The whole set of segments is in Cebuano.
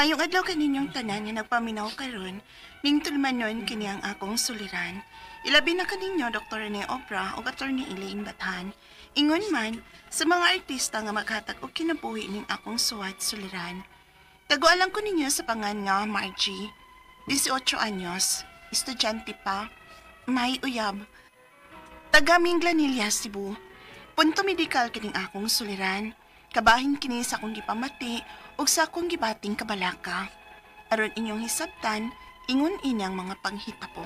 Mayong adlaw kaninyong tanan nga nagpaminaw karon, ning tulumanon kini ang akong suliran. Ilabi na kaninyo Dr. Rene Obra ug Attorney Elaine Bathan. Ingon man sa mga artista nga maghatag og kinabuhi ning akong suwat suliran. Tagualan ko ninyo sa pangan nga Margie. 18 anyos, estudyante pa, may uyab. Taga Minglanilla, Cebu. Punto medikal kining akong suliran. Kabahin kini sa akong gipamati ug sa akong gibating kabalaka. Aron inyong hisabtan, ingon inyang mga panghitabo.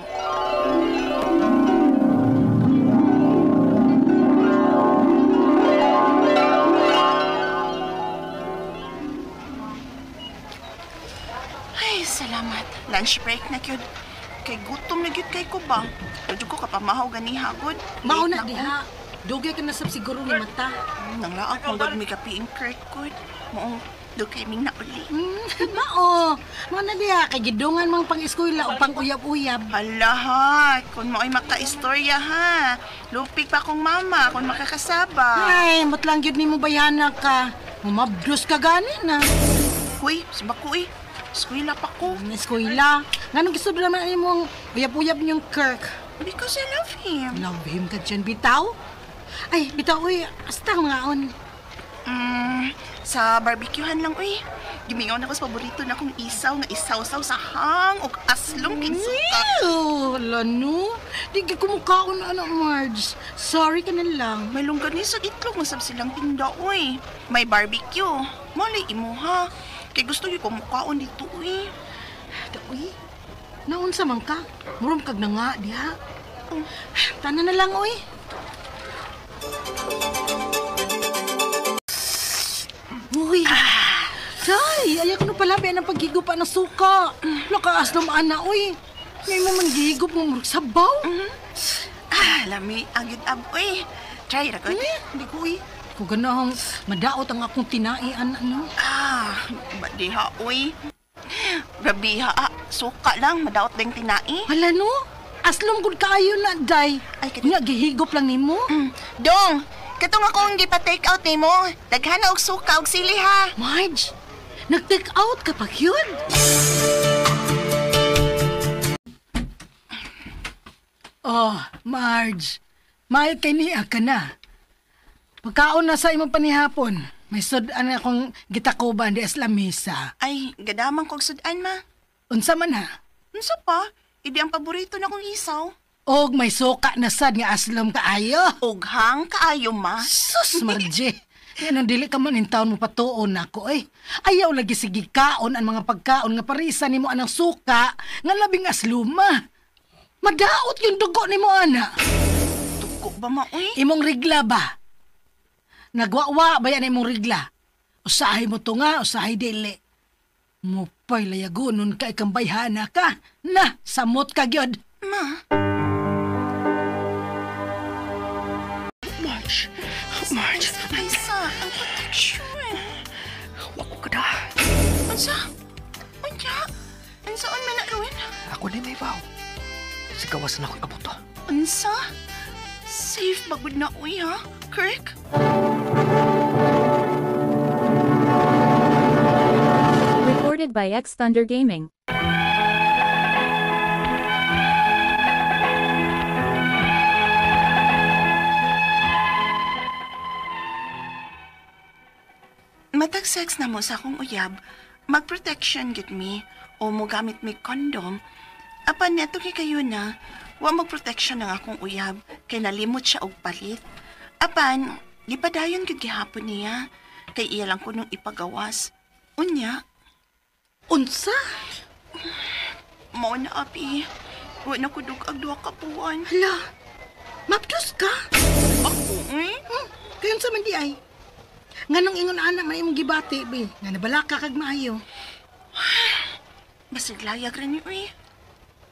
Ay, salamat. Lunch break na gyud. Kay gutom na gyud kay ko ba? Pwede ko kapamahaw gani hagod. Mao na diha. Dugay ka na sab siguro ni mata. Nanglaag kong gud may kapiing Kurt gud. Moong dugay ming nauli. Mao. Mao na diha kay gidungan mang pang-eskwela o pang-uyab-uyab. Hala ha, kung mao'y makaistorya ha. Lupig pa akong mama kung makakasaba. Ay, mutlang gyud nimo bayana ka. Mumabdos ka gani na. Huy, sibako eh. Eskwela pa ko. Eskwela. Nganong gusto naman imong uyab-uyab niyong Kirk? Because I love him. Love him ka dyan, bitaw. Ay, bitaw, uy, hasta ngaon. Sa barbecuehan lang, uy. Gimingaw na ko sa paborito na kong isaw nga isaw-saw sa hang o aslong king suka. Ew, ala no. Di ka kumukaon, ano, Marge. Sorry ka na lang. May longganisa itlog, masab silang tinda, uy. May barbecue. Malay imo, ha? Kay gusto yung kumukaon dito, uy. Uy, naunsa man ka? Murom kag na nga, diha. Oh, tanan na lang, uy. Uy, say, ayaw ko na pala ba ng paghigop ng suka. Lakaas naman na, uy. Ngayon mo man gihigop mo murag sabaw. Ah, lami, agid ab, uy. Try ra ko. Hindi ko, uy. Kung ganahong madaot ang akong tinaian, ano? Ah, badiha, uy. Grabiha, ah. Suka lang, madaot ding tinai. Hala, no? Aslom gud kaayo na, day. Ay, nga, gihigop lang nimo. Dong, katong akong gipa-take out nimo. Daghan og suka og sili ha. Marge, nag-take out ka pa yun. Oh, Marge, may kay niya ka na. Pagkaon na sa imong panihapon, may sudan akong gitakuban di as lamisa. Ay, gadamang kog sudan ma. Unsa man ha? Unsa pa? Idi ang paborito na kong isaw. Og may suka na sad nga aslom kaayo. Ughang kaayo, ma. Sus, Margie. Yan ang dili ka man in town mo patuon nako eh. Ayaw lagi sige kaon ang mga pagkaon nga parisa nimo anang suka nga labing asluma. Madaot yung dugo nimo ana. Dugo ba ma, uy? Imong rigla ba? Nagwawa ba yan imong rigla? Usahay mo to nga, usahay dili. Mupay layagonon ka ikang bayhana ka. Na, samot ka gyud. Ma. Marge, Marge. Ay, sa, ang protection. Wako ka na. Unsa? Unsa? Unsaon man na, Erwin? Ako na may vow. Sigawas na ako'y abuto. Unsa? Safe bagod na, uy, ha? Kirk? Recorded by X Thunder Gaming. Matag sex na mo sa akong uyab, mag-protection gid mi o mo gamit mi condom. Apan neto kay kayo na, wa mag-protection ang akong uyab kay nalimot siya og palit. Apan gipadayon gid gihapon niya kay iya lang kunong ipagawas. Unya, unsa? Mao na abi. Wa na ko dug-ag duha ka buwan. Hala, mapdos ka? Ako eh? Kayon sa man di ay. Nganong ingon anak man imong gibati, be? Nga nabalaka kag maayo. Basig layag ra ni, uy.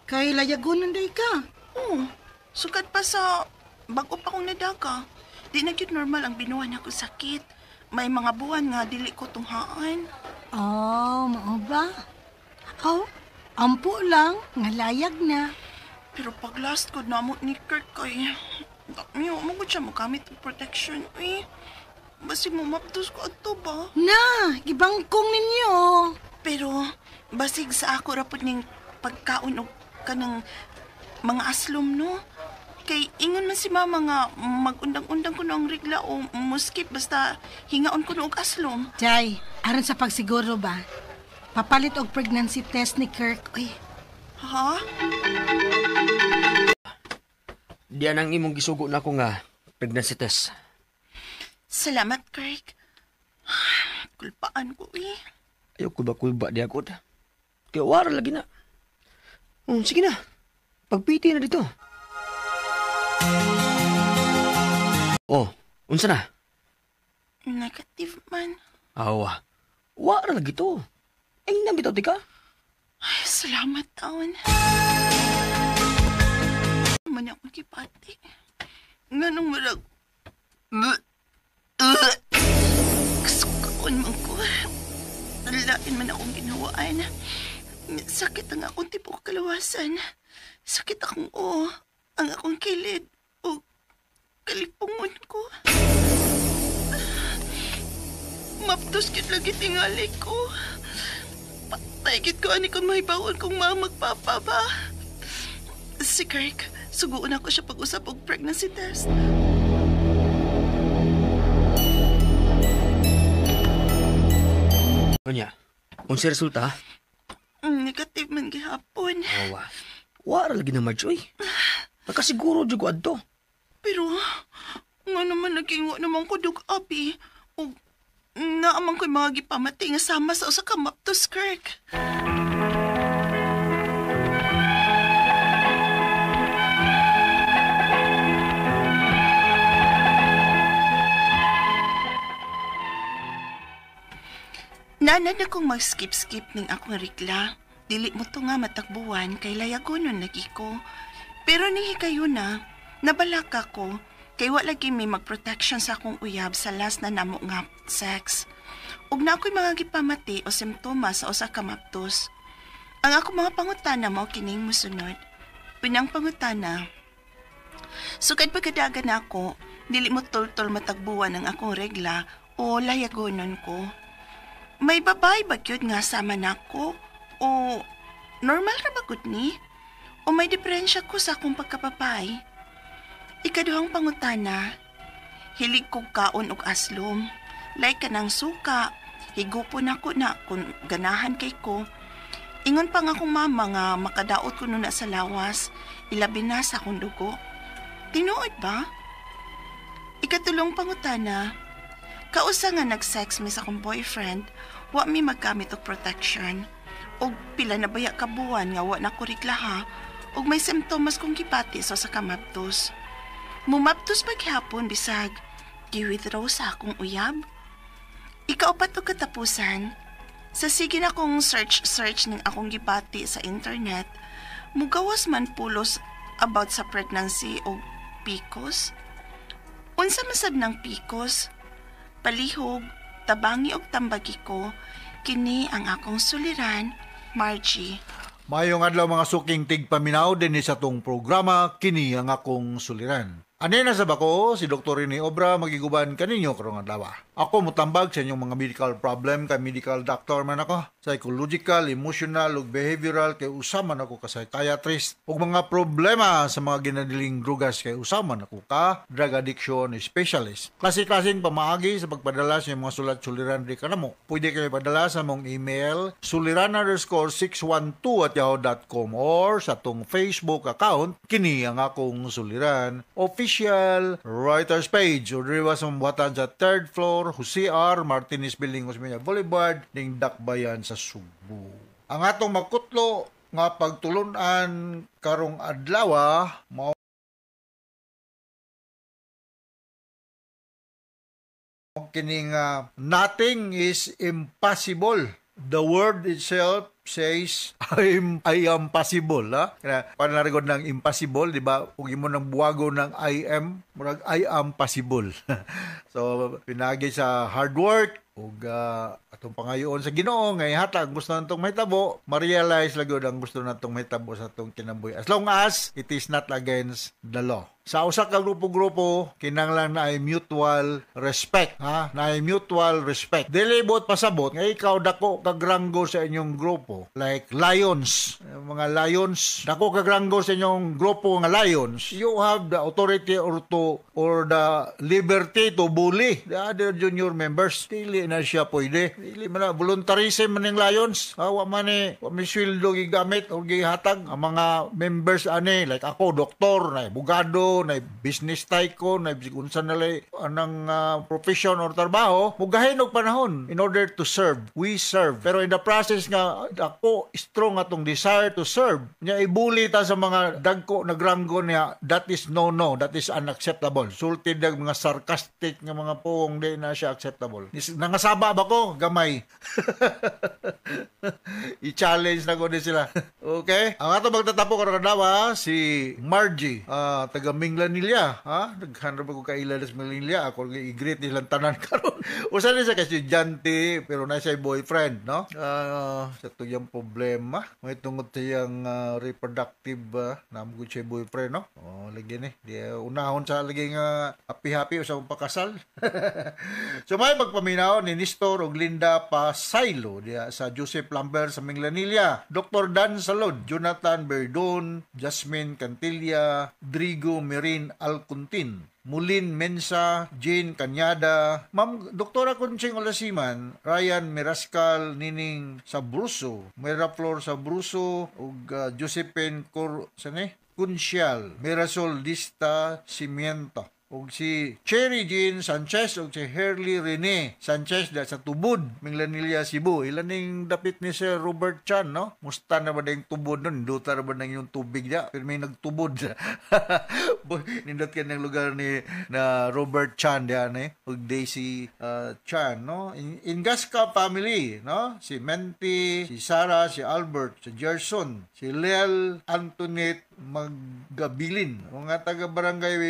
Kay layagonon day ka. Oo. Sukad pa sa bag-o pa kong nadaga. Di na gyud normal ang binuan ako sakit. May mga buwan nga dili ko tunghaan. Oh, mao ba? Oh, ampo lang, nga layag na. Pero pag last ko namo ni Kirk kay miyo mo gud siya mogamit og protection, uy. Basig mo mapdos ko adto ba? Na, gibangkong ninyo. Pero basig sa ako ra pud ning pagkaon og kanang mga aslom, no? Kay ingon man si mama nga magundang-undang kuno ang regla o muskip basta hingaon kuno og aslom. Jay, aron sa pagsiguro ba? Papalit og pregnancy test ni Kirk. Uy, Ha? Diyan ang imong gisugo na ako nga pregnancy test. Salamat, Kirk. Kulpaan ko eh. Ayaw kulba-kulba di ako. Kaya wara lagi na. Sige na. Pagpiti na dito. Oh, unsa na? Negative man. Awa. Wara lagi to. Ay, nang bitaw ti ka. Ay, salamat taon. Man akong gipati. Nganong murag... Kasukaon man ko. Lain man akong ginawaan. Sakit ang akong tibok kalawasan. Sakit akong oo. Ang akong kilid. O kalipungon ko. Maptos kit lagi tingali ko. Patay kit ko ani kung mahibawon kong mamagpapa ba. Si Kirk, suguon ako siya pag-usap og pregnancy test. Unya, unsa resulta? Negative man gihapon. Awa. Wara lagi na Marge, oy. Nakasiguro jud ko adto. Pero, nga naman naging wa naman ko dug abi. O naaman ko'y mga gipamati nga sama sa usa ka maptos, Kirk. Nanad akong mag-skip-skip ning akong regla. Dili mo to nga matagbuwan kay layagonon lagi ko. Pero ning hikayo na, nabalaka ko kay wa lagi may mag-protection sa akong uyab sa last na namo nga sex. Ug na ako'y mga gipamati o simptomas sa usa ka maptos. Ang ako mga pangutana mao kining mosunod. Unang pangutana, sukad pagkadagan ako, dili mo tultol matagbuwan ang akong regla o layagonon ko. May babae ba gyud nga sama nako o normal ra ba gud ni? O may diferensya ko sa akong pagkapapay? Ikaduhang pangutana, hilig kog kaon og aslom. Like kanang suka, higupon ako na kung ganahan kay ko. Ingon pa nga akong mama nga makadaot ko na sa lawas, ilabi na sa akong dugo. Tinuod ba? Ikatulong pangutana, kausa nga nag-sex mi sa akong boyfriend, wa mi maggamit og protection. Og pila na baya ka buwan nga wa na ko reglaha, og may simptomas kong gipati sa sa kamaptos. Mumaptos paghapon bisag, gi-withdraw sa akong uyab. Ikaupat og katapusan, sa sige na kong search-search ning akong gibati sa internet, mugawas man pulos about sa pregnancy o PCOS. Unsa man sab ng PCOS? Palihog, tabangi og tambagi ko, kini ang akong suliran, Margie. Mayong adlaw mga suking tigpaminaw dinhi sa tong programa kini ang akong suliran. Ani na sa bako si Dr. Rene Obra magiguban kaninyo karong adlaw. Ako motambag sa inyong mga medical problem kay medical doctor man ako, psychological, emotional ug behavioral kay usa man ako ka psychiatrist, ug mga problema sa mga ginadiling drugas kay usa man ako ka drug addiction specialist. Klase-klaseng pamaagi sa pagpadala sa inyong mga sulat suliran di kanamo. Pwede kayo padala sa mong email suliran_612@yahoo.com or sa tong Facebook account kini ang akong suliran official writers page o diri sa mabuhatan sa 3rd floor Jose R. Martinez Building, Osmeña Boulevard, ning Dakbayan sa Sugbo. Ang atong makutlo nga pagtulunan karong adlaw mao kining nothing is impossible. The word itself says I am possible, ha? Kaya panarigod ng impossible, di ba? Kung imo nang buwago ng I am, murag I am possible. So pinagi sa hard work, Ug atong pangayoon sa Ginoo nga ihatag gusto natong mahitabo, ma-realize lang gyud ang gusto natong mahitabo sa atong kinabuhi as long as it is not against the law. Sa usa ka grupo-grupo, kinahanglan na ay mutual respect, ha? Na ay mutual respect. Dili buot pasabot nga ikaw dako kag ranggo sa inyong grupo, like lions, mga lions, dako kag ranggo sa inyong grupo nga lions, you have the authority or the liberty to bully the other junior members. Dili na siya pwede. Dili man na voluntarism man ning lions. Ha, wa man ni wa may sweldo gigamit or gihatag ang mga members ani, like ako, doktor, na abogado, na business tycoon, na unsa na lay anang profession or trabaho, mugahin og panahon in order to serve. We serve. Pero in the process nga ako strong atong desire to serve, nya ibuli ta sa mga dagko nagranggo niya, that is no no, that is unacceptable. Sulti dag mga sarcastic nga mga puong, di na siya acceptable. Nangasaba ba ko? Gamay. I-challenge na ko din sila. Okay? Ang ato magtatapo karon adlaw si Margie, taga Minglanilla, ha? Daghan ra ba ko kaila sa Minglanilla? Ako i-greet nilang tanan karon. Usa ni siya kay estudyante pero na siya boyfriend, no? Sa tuyang problema, may tungod sa iyang reproductive na siya boyfriend, no? Oh, lagi ni. Di unahon sa lagi nga happy-happy usa akong pakasal. So may magpaminaw ni Nestor ug Linda Pasaylo diya sa Joseph Lambert sa Minglanilla. Dr. Dan Salod, Jonathan Berdon, Jasmine Cantilla, Drigo Merin Alcuntin, Mulin Mensa, Jane Canyada, Ma'am Doktora Conching Olasiman, Ryan Mirascal, Nining Sabruso, Miraflor Sabruso, ug Josephine Cor sani? Kunsyal, Mirasol Lista Cimiento, ug si Cherry Jean Sanchez ug si Herly Rene Sanchez da sa Tubod, Minglanilla, Cebu. Ilan ning dapit ni Sir Robert Chan, no? Musta na ba ding tubod nun? Duta na ba nang yung tubig da? Pero may nagtubod. Nindot ka ng lugar ni na Robert Chan diyan eh. Ug Daisy Chan, no? Ingasca family, no? Si Menti, si Sarah, si Albert, si Gerson, si Lel Antoinette Maggabilin. Mga taga barangay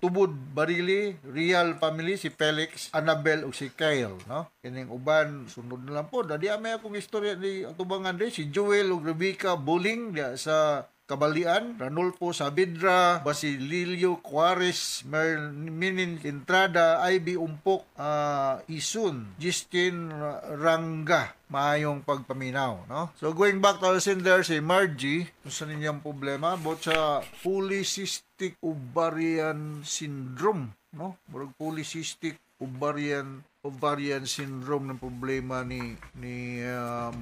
Tubod, Barili, Real family, si Felix, Annabel ug si Kyle, no? Kining uban sunod na lang po. Dadi may akong istorya ni atubangan di si Joel ug Rebecca Buling diya sa Kabalian, Ranulfo Sabidra, Basilio Juarez, Merminin Entrada, Ivy Umpok, Isun, Justin Ranga. Maayong pagpaminaw, no? So going back to our sender, si Margie, sa ninyang problema about sa polycystic ovarian syndrome, no? Murag polycystic ovarian syndrome ng problema ni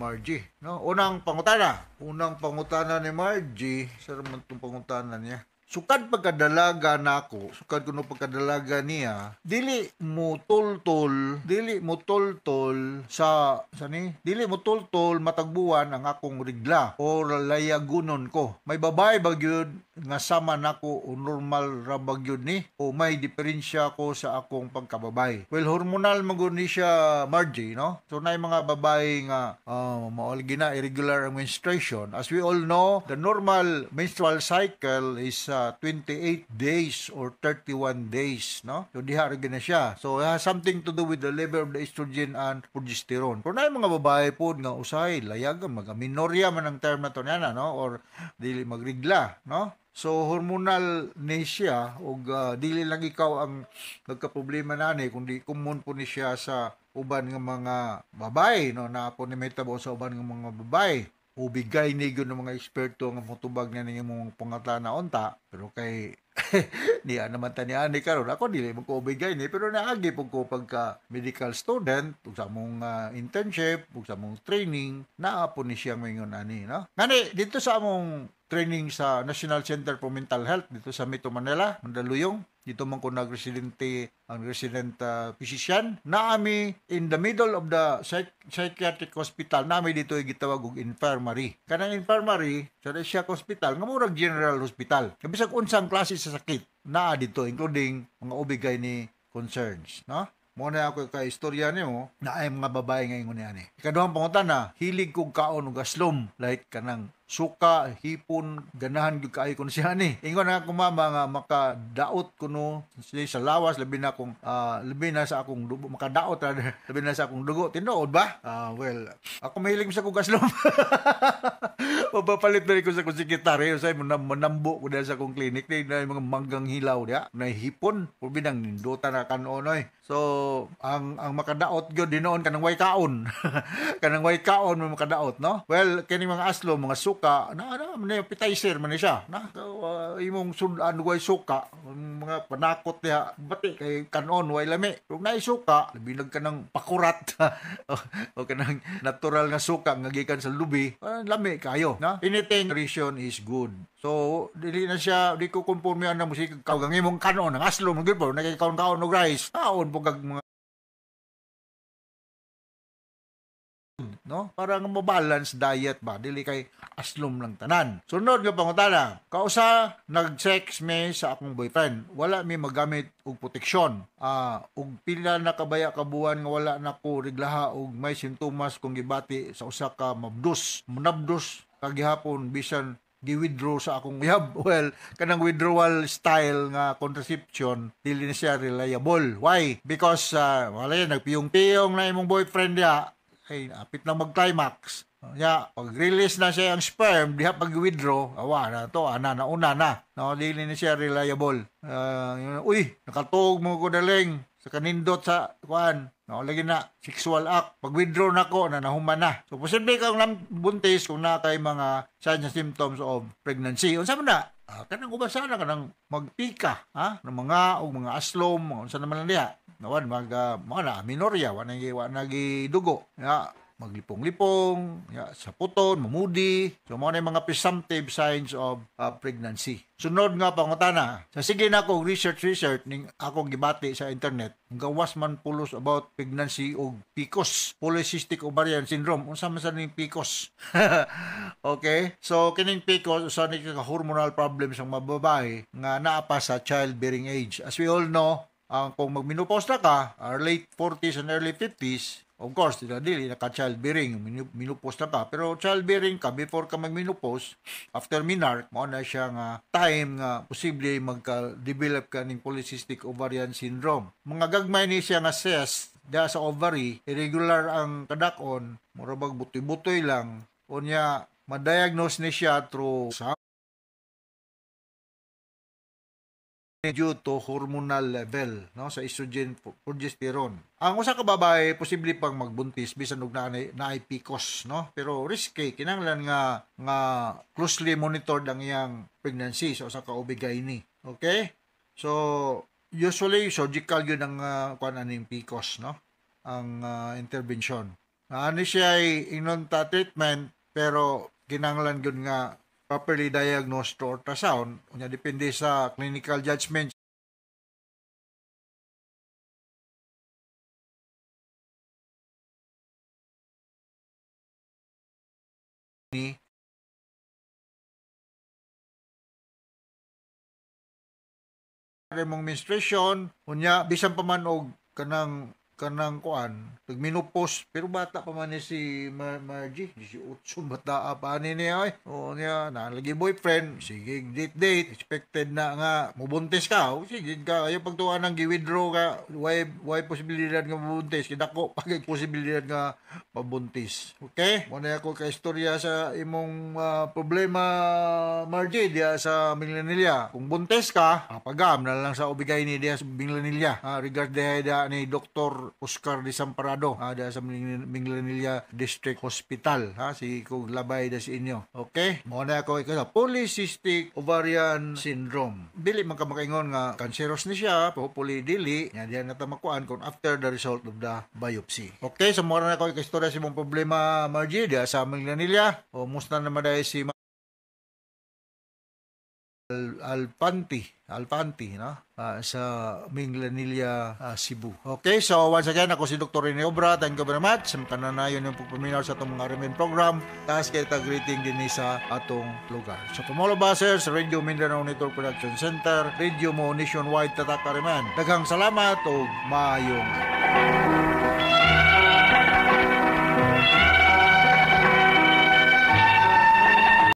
Margie, no? Unang pangutana ni Margie, sa man tong pangutana niya. Sukad pagkadalaga nako, sukad kuno pagkadalaga niya, dili mo tultol sa sani, dili mo tultol matagbuan ang akong rigla o layagunon ko. May babae ba gyud nga sama nako o normal ra ba gyud ni o may diferensya ko sa akong pagkababay? Well, hormonal man gud ni siya, Margie, no? So naay mga babae nga mao lagi na irregular ang menstruation. As we all know, the normal menstrual cycle is 28 days or 31 days, no? So diha ra gyud na siya. So it has something to do with the level of the estrogen and progesterone. Pero naay mga babae pod nga usahay layagan, mag-amenorrhea man ang term na to niya, no? Or dili magrigla, no? So hormonal ni siya ug dili lang ikaw ang nagkaproblema nani kundi common po ni siya sa uban nga mga babae, no? Na po ni mahitabo sa uban nga mga babae. O bigay ni gyud ng mga eksperto nga motubag na ninyo mong pangatana unta, pero kay niya naman ta niya ani karon ako dili mo ko ubigay ni, pero naagi pud ko pagka medical student ug sa among internship ug sa among training naa po ni siya moingon ani, no? Ngani dito sa among training sa National Center for Mental Health dito sa Metro Manila, Mandaluyong, dito man ko nagresidente ang resident physician naami in the middle of the psychiatric hospital nami dito gitawag og infirmary. Kanang infirmary sa siya hospital nga murag general hospital. Bisag unsang klase sa sakit naa dito, including mga ubigay ni concerns, no? Mo na ako kay istorya nimo na ay mga babae nga ingon niani. Ikaduhang pangutana, hilig kog kaon og aslom, like kanang Suka, hipon, ganahan gyud kaayo ko siya ni. Ingon na akong mama nga makadaot kuno sa lawas, labi na akong labi na sa akong dugo, makadaot labi na sa akong dugo. Tinuod ba? Well, ako mahilig sa kong aslom. Mapapalit na rin ko sa akong sekretaryo sa manambo ko dahil sa akong clinic na mga manggang hilaw diya, na hipon, pulbinang nindota na kanon oy. So, ang makadaot gyud dinoon kanang way kaon. Kanang way kaon may makadaot, no? Well, kini mga aslo, mga suka, na man appetizer man siya. Na imong sudan way suka, mga panakot diha, bati kay kanon way lami. Kung naay suka, labi nag kanang pakurat o kanang natural nga suka nga gikan sa lubi, lami kayo, na? Anything nutrition is good. So, dili na siya, di ko konforme ang musika kag ang imong kanon, ang aslo man gyud po, nagkaon-kaon og rice. Kaon po kag mga no? Para nga mo-balance diet ba, dili kay aslom lang tanan. Sunod nga pangutana, kausa nag-sex me sa akong boyfriend. Wala mi magamit og proteksyon. Og pila na kabaya ka buwan nga wala na ko reglaha og may sintomas kung gibati sa usa ka mabdus. Manabdos kagihapon bisan gi-withdraw sa akong uyab. Well, kanang withdrawal style nga contraception, dili na siya reliable. Why? Because wala yan, nagpiyong-piyong na imong boyfriend diha, ay apit lang mag-climax. Ya, pag-release na siya ang sperm, diha pag-withdraw, awa na to, ana na una na. No, dili na siya reliable. Uy, nakatuog mo ko daling sa kanindot sa kuan. No, lagi na sexual act. Pag-withdraw na ko, na nahuman na. So posible kang buntis kung na kay mga signs and symptoms of pregnancy. Unsa man na? Kanang ubasa na kanang magpika, ha? Ng mga og mga aslom, mga unsa naman lang diha. Nawan mag mga na amenorrhea, wa nagi dugo. Ya, maglipong-lipong, ya, sa puton, mamudi. So mao na yung mga presumptive signs of pregnancy. Sunod nga pangutana, sa sige na ako research ning akong gibati sa internet, gawas man pulos about pregnancy og PCOS, polycystic ovarian syndrome. Unsa man sa ning PCOS? Okay? So kining PCOS usa ni ka hormonal problems ang mga babae nga naa pa sa childbearing age. As we all know, kung magmenopause na ka, late 40s and early 50s, of course, dili naka-childbearing, menopause na ka. Pero childbearing ka, before ka mag-menopause, after menarche, mao na siya nga time nga posible magka-develop ka ning polycystic ovarian syndrome. Mga gagmay ni siya nga cyst diha sa ovary, irregular ang kadakon, mura bag butoy-butoy lang. Unya, ma-diagnose ni siya through sa due to hormonal level, no, sa estrogen, progesterone. Ang usa ka babae posible pang magbuntis bisan og naay PCOS, no, pero risky kinahanglan nga closely monitored ang iyang pregnancy sa usa ka OB-GYN. Okay? So usually surgical gyud ang kuan aning PCOS, no, ang intervention. Ani siya ay ingnon ta treatment pero kinahanglan gyud nga properly diagnosed to ultrasound. Unya depende sa clinical judgment ni imong menstruation. Unya bisan pa man og kanang kuan nagmenopause pero bata pa man ni si Margie, 18 bata pa ani niya oy. O niya na lagi boyfriend, sige date expected na nga mobuntis ka. O sige ka ayo pagtuan ng gi-withdraw ka, why posibilidad nga mobuntis kidako pag posibilidad nga mabuntis. Okay, mo na ako ka istorya sa imong problema Margie diya sa Minglanilla. Kung buntis ka, pagam na lang sa OB-GYN diya sa Minglanilla. Regard diha ni Dr. Oscar Desamparado diya sa Minglanilla District Hospital, ha, si kung labay da sa inyo. Okay, mo na ako ikaw polycystic ovarian syndrome. Dili man ka makaingon nga cancerous ni siya, hopefully dili nya diha na ta makuan kung after the result of the biopsy. Okay, so mo na ako istorya sa imong problema Margie diya sa Minglanilla. O musta na maday si Alfanti, no? Sa Minglanilla, Cebu. Okay, so once again, ako si Dr. Rene Obra. Thank you very much. Kananayon yung pagpaminaw sa atong mga RMN program. Taas kita greeting din sa atong lugar. So from all of us here sa Radio Mindanao Network Production Center, Radio Mo Nationwide, Tatak RMN. Daghang salamat o maayong